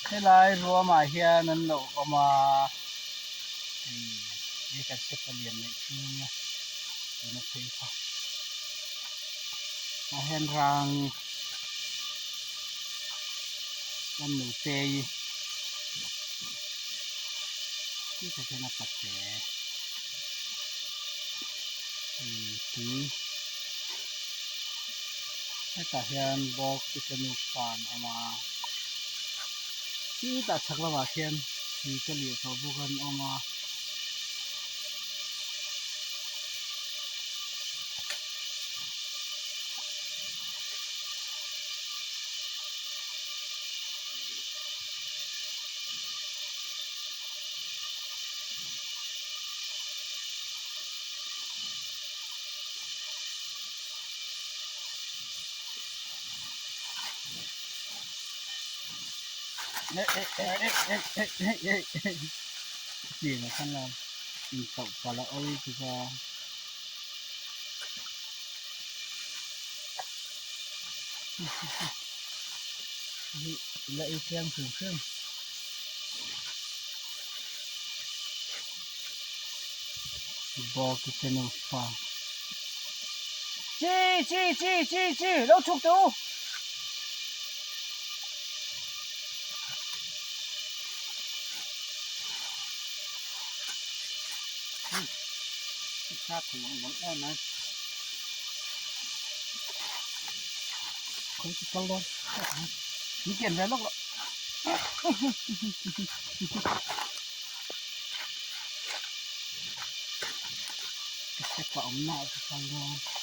Helai ruamah hian an lo awm a, hei hi kan se palian neih thin ania tuna phei kha tah hian rang chuan nutei tih hian a pate tui hetah hian bawk te chu nupa an awm a chutah chhak lamah khian tui ka leh tawh bawk an awm a. Tiền khan la in tauh palh a awl bawk a. La ei tlem hrim hrim. Bawk te nupa. Chi chi chi chi chi lo chhuk teh u. Min kian ve lawk loh. Ka step a awm na ka kal dawn.